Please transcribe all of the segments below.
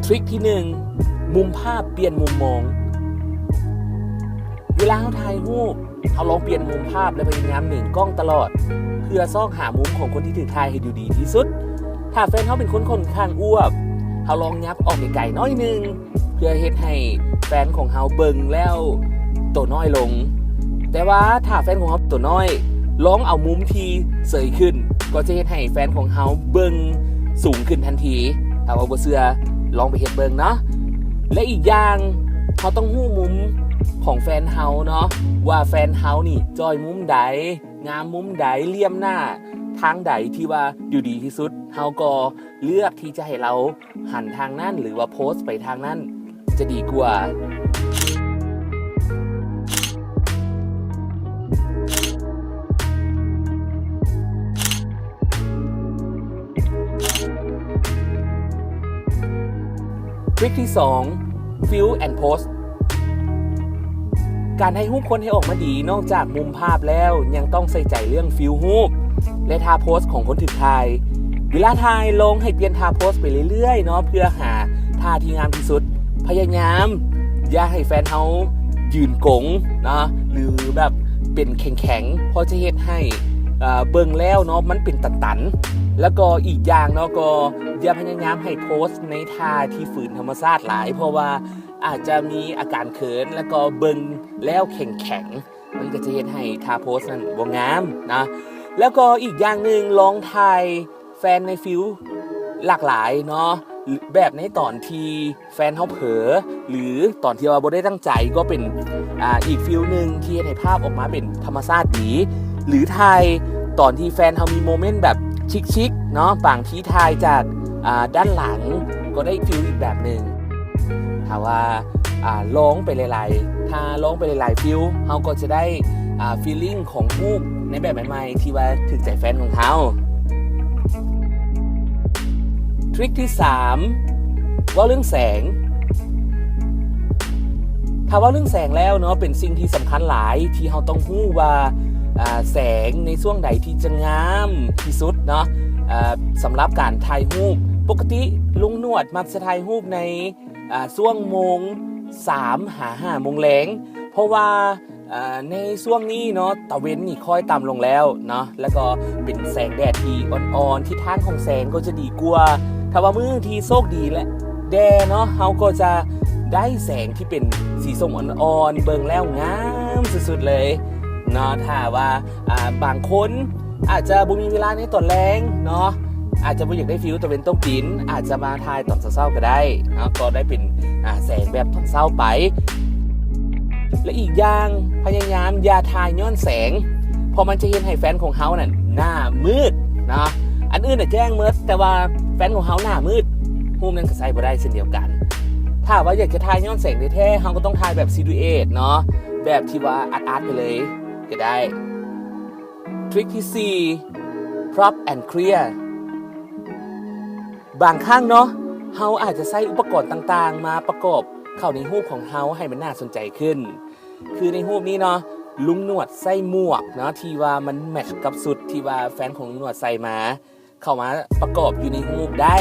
ທຣິກທີໜຶ່ງ ມຸມພາບປ່ຽນມຸມມອງ. ເວລາເຮົາຖ່າຍຮູບ, ເຮົາລອງປ່ຽນມຸມພາບ ແລະ ພະຍາຍາມເໜັງກ້ອງຕະຫຼອດ ເພື່ອຊອກຫາມຸມຂອງຄົນທີ່ຖືກຖ່າຍໃຫ້ດູດີທີ່ສຸດ. ຖ້າແຟນເຮົາເປັນຄົນຂ້ອນຂ້າງອວບ, ເຮົາລອງຫຍັບອອກໄກໆໜ້ອຍໜຶ່ງ ເພື່ອເຮັດໃຫ້ແຟນຂອງເຮົາເບິ່ງແລ້ວໂຕນ້ອຍລົງ. ແຕ່ວ່າຖ້າແຟນຂອງເຮົາໂຕນ້ອຍ, ລອງເອົາມຸມທີ່ເສີຍຂຶ້ນ, ກໍຈະເຮັດໃຫ້ແຟນຂອງເຮົາເບິ່ງສູງຂຶ້ນທັນທີ. ຖ້າວ່າບໍ່ເຊື່ອ, ລອງໄປເຮັດເບິ່ງເນາະ. ແລະ ອີກຢ່າງ, ເຮົາຕ້ອງຮູ້ມຸມຂອງແຟນເຮົາເນາະ, ວ່າແຟນເຮົານີ້ຈ່ອຍມຸມໃດ, ງາມມຸມໃດ, ຫຼ່ຽມໜ້າທາງໃດທີ່ວ່າຢູ່ດີທີ່ສຸດ, ເຮົາກໍເລືອກທີ່ຈະໃຫ້ລາວຫັນທາງນັ້ນ ຫຼືວ່າໂພສໄປທາງນັ້ນຈະດີກວ່າ. ທຣິກທີສອງ Fill and Pose. ການຖ່າຍຮູບຄົນໃຫ້ອອກມາດີ, ນອກຈາກມຸມພາບແລ້ວ, ຍັງຕ້ອງໃສ່ໃຈເລື່ອງ Fill ຮູບ ແລະ ທ່າໂພສຂອງຄົນຖືກຖ່າຍ. ເວລາຖ່າຍ, ລອງໃຫ້ປ່ຽນທ່າໂພສໄປເລື້ອຍໆເນາະ, ເພື່ອຫາທ່າທີ່ງາມທີ່ສຸດ. ພະຍາຍາມຢ່າໃຫ້ແຟນເຮົາຢືນກົງເນາະ ຫຼືແບບເປັນແຂງໆ, ເພາະຈະເຮັດໃຫ້ ເອີ ເບິ່ງແລ້ວເນາະ ມັນເປັນຕັນໆ. ແລ້ວກໍອີກຢ່າງເນາະ, ກໍຢ່າພະຍາຍາມໃຫ້ໂພສໃນທ່າທີ່ຝືນທຳມະຊາດຫຼາຍ, ເພາະວ່າອາດຈະມີອາການເຂີນ ແລ້ວກໍເບິ່ງແລ້ວແຂງໆ, ມັນກໍຈະເຮັດໃຫ້ທ່າໂພສນັ້ນບໍ່ງາມນະ. ແລ້ວກໍອີກຢ່າງໜຶ່ງ, ລອງຖ່າຍແຟນໃນ Fill ຫຼາກຫຼາຍເນາະ, ແບບໃນຕອນທີ່ ແຟນເຮົາເຜີ ຫຼືຕອນທີ່ວ່າບໍ່ໄດ້ຕັ້ງໃຈ ກໍເປັນ ອ່າ ອີກ feel ໜຶ່ງທີ່ເຮັດໃຫ້ພາບອອກມາເປັນທຳມະຊາດດີ ຫຼືຖ່າຍຕອນທີ່ແຟນເຮົາມີໂມເມັນແບບຊິກໆເນາະ, ບາງທີຖ່າຍຈາກ ອ່າ ດ້ານຫຼັງກໍໄດ້ feel ອີກແບບໜຶ່ງ. ຖ້າວ່າ ອ່າ ລອງໄປຫຼາຍໆ ຖ້າລອງໄປຫຼາຍໆ feel ເຮົາກໍຈະໄດ້ ອ່າ feeling ຂອງຮູບໃນແບບໃໝ່ໆ ທີ່ວ່າຖືກໃຈແຟນຂອງເຮົາ. ທຣິກທີສາມ ເວົ້າເລື່ອງແສງ. ຖ້າເວົ້າເລື່ອງແສງແລ້ວເນາະ ເປັນສິ່ງທີ່ສຳຄັນຫຼາຍທີ່ເຮົາຕ້ອງຮູ້ວ່າ ອ່າ ແສງໃນຊ່ວງໃດທີ່ຈະງາມທີ່ສຸດເນາະ ອ່າ ສຳລັບການຖ່າຍຮູບ. ປົກກະຕິລຸງໜວດມັກຈະຖ່າຍຮູບໃນ ອ່າ ຊ່ວງໂມງສາມຫາຫ້າໂມງແລງ ເພາະວ່າ ອ່າ ໃນຊ່ວງນີ້ເນາະ ຕາເວັນນີ້ຄ້ອຍຕ່ຳລົງແລ້ວເນາະ ແລ້ວກໍເປັນແສງແດດທີ່ອ່ອນໆ ທິດທາງຂອງແສງກໍຈະດີກວ່າ. ຖ້າວ່າມື້ທີ່ໂຊກດີແລະແດ່ເນາະ ເຮົາກໍຈະໄດ້ແສງທີ່ເປັນສີສົ້ມອ່ອນໆ ເບິ່ງແລ້ວງາມສຸດໆເລີຍເນາະ. ຖ້າວ່າ ອ່າ ບາງຄົນອາດຈະບໍ່ມີເວລາໃນຕອນແລງເນາະ ອາດຈະບໍ່ຢາກໄດ້ feel ຕາເວັນຕົກດິນ ອາດຈະມາຖ່າຍຕອນເຊົ້າໆກໍໄດ້ເນາະ ກໍໄດ້ເປັນ ອ່າ ແສງແບບຕອນເຊົ້າໄປ. ແລະ ອີກຢ່າງ ພະຍາຍາມຢ່າຖ່າຍຍ້ອນແສງ ເພາະມັນຈະເຮັດໃຫ້ແຟນຂອງເຮົານັ້ນໜ້າມືດເນາະ. ອັນອື່ນນະແຈ້ງໝົດ ແຕ່ວ່າແຟນຂອງເຮົາໜ້າມືດ ຮູບນັ້ນກໍໃຊ້ບໍ່ໄດ້ເຊັ່ນດຽວກັນ. ຖ້າວ່າຢາກຈະຖ່າຍຍ້ອນແສງແທ້ໆ ເຮົາກໍຕ້ອງຖ່າຍແບບ silhouette ເນາະ ແບບທີ່ວ່າອັດໆໄປເລີຍກໍໄດ້. ທຣິກທີສີ່ Prop and Clear. ບາງຄັ້ງເນາະ ເຮົາອາດຈະໃຊ້ອຸປະກອນຕ່າງໆມາປະກອບເຂົ້າໃນຮູບຂອງເຮົາໃຫ້ມັນໜ້າສົນໃຈຂຶ້ນ. ຄືໃນຮູບນີ້ເນາະ ລຸງໜວດໃສ່ໝວກເນາະ ທີ່ວ່າມັນແມັດກັບຊຸດທີ່ວ່າແຟນຂອງລຸງໜວດໃສ່ມາ ເຂົ້າມາປະກອບຢູ່ໃນຮູບໄດ້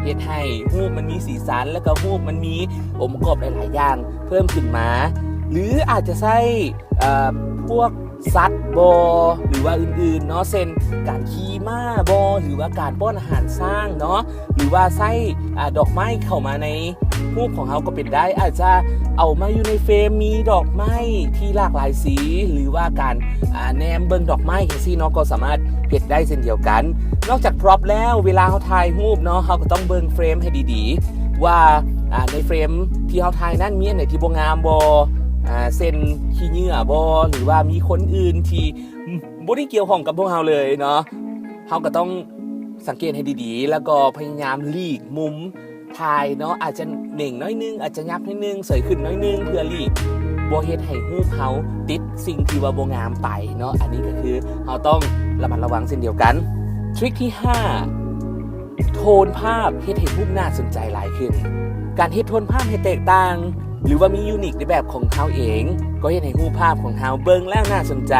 ເຮັດໃຫ້ຮູບມັນມີສີສັນ ແລ້ວກໍຮູບມັນມີອົງປະກອບຫຼາຍໆຢ່າງເພີ່ມຂຶ້ນມາ. ຫຼືອາດຈະໃຊ້ ເອີ ພວກສັດບໍ ຫຼືວ່າອື່ນໆເນາະ ເຊັ່ນ ການຂີ່ມ້າບໍ ຫຼືວ່າການປ້ອນອາຫານຊ້າງເນາະ ຫຼືວ່າໃຊ້ ອາ ດອກໄມ້ເຂົ້າມາໃນຮູບຂອງເຮົາກໍເປັນໄດ້. ອາດຈະເອົາມາຢູ່ໃນເຟຣມມີດອກໄມ້ທີ່ຫຼາກຫຼາຍສີ ຫຼືວ່າການ ອາ ແນມເບິ່ງດອກໄມ້ຈັ່ງຊີ້ເນາະ ກໍສາມາດເຮັດໄດ້ເຊັ່ນດຽວກັນ. ນອກຈາກ prop ແລ້ວ ເວລາເຮົາຖ່າຍຮູບເນາະ ເຮົາກໍຕ້ອງເບິ່ງເຟຣມໃຫ້ດີໆ ວ່າ ອາ ໃນເຟຣມທີ່ເຮົາຖ່າຍນັ້ນມີອັນໃດທີ່ບໍ່ງາມບໍ ອາ ເຊັ່ນ ຂີ້ເຫຍື້ອບໍ ຫຼືວ່າມີຄົນອື່ນທີ່ບໍ່ໄດ້ກ່ຽວຂ້ອງກັບພວກເຮົາເລີຍເນາະ. ເຮົາກໍຕ້ອງສັງເກດໃຫ້ດີໆ ແລ້ວກໍພະຍາຍາມຫຼີກມຸມຖ່າຍເນາະ ອາດຈະເໜັງໜ້ອຍໜຶ່ງ ອາດຈະຫຍັບໜ້ອຍໜຶ່ງ ເສີຍຂຶ້ນໜ້ອຍໜຶ່ງ ເພື່ອຫຼີກບໍ່ເຮັດໃຫ້ຮູບເຮົາຕິດສິ່ງທີ່ວ່າບໍ່ງາມໄປເນາະ. ອັນນີ້ກໍຄືເຮົາຕ້ອງລະມັດລະວັງເຊັ່ນດຽວກັນ. ທຣິກທີຫ້າ ໂທນພາບເຮັດໃຫ້ຮູບໜ້າສົນໃຈຫຼາຍຂຶ້ນ. ການເຮັດໂທນພາບໃຫ້ແຕກຕ່າງ ຫຼືວ່າມີ unique ໃນແບບຂອງເຮົາເອງ ກໍເຮັດໃຫ້ຮູບພາບຂອງເຮົາເບິ່ງແລ້ວໜ້າສົນໃຈ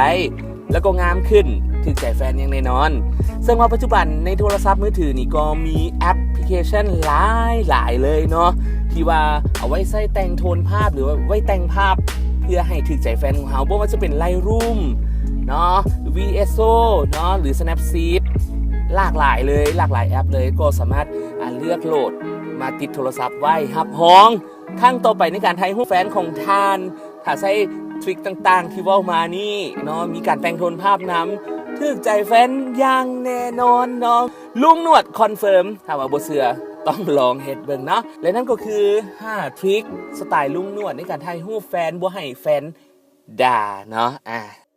ແລ້ວກໍງາມຂຶ້ນ. ເທ ຖືກໃຈແຟນຢ່າງແນ່ນອນ. ເຊິ່ງວ່າປັດຈຸບັນໃນໂທລະສັບມືຖືນີ້ກໍມີແອັບພລິເຄຊັນຫຼາຍໆເລີຍເນາະ ທີ່ວ່າເອົາໄວ້ໃຊ້ແຕ່ງໂທນພາບ ຫຼືວ່າໄວ້ແຕ່ງພາບ ເພື່ອໃຫ້ຖືກໃຈແຟນຂອງເຮົາ ບໍ່ວ່າຈະເປັນ Lightroom ເນາະ VSCO ເນາະ ຫຼື Snapseed ຫຼາກຫຼາຍເລີຍ ຫຼາກຫຼາຍແອັບເລີຍ ກໍສາມາດ ອາ ເລືອກໂຫຼດມາຕິດໂທລະສັບໄວ້ ຮັບຮອງຄັ້ງຕໍ່ໄປໃນການຖ່າຍຮູບແຟນຂອງທ່ານ ຖ້າໃຊ້ທຣິກຕ່າງໆທີ່ເວົ້າມານີ້ເນາະ ມີການແຕ່ງໂທນພາບນຳ ຖືກໃຈແຟນຢ່າງແນ່ນອນເນາະ. ລຸງໜວດຄອນເຟີມ ຖ້າວ່າບໍ່ເຊື່ອຕ້ອງລອງເຮັດເບິ່ງເນາະ. ແລະນັ້ນກໍຄືຫ້າທຣິກສະໄຕລຸງໜວດໃນການຖ່າຍຮູບແຟນ ບໍ່ໃຫ້ແຟນດ່າເນາະ ອາ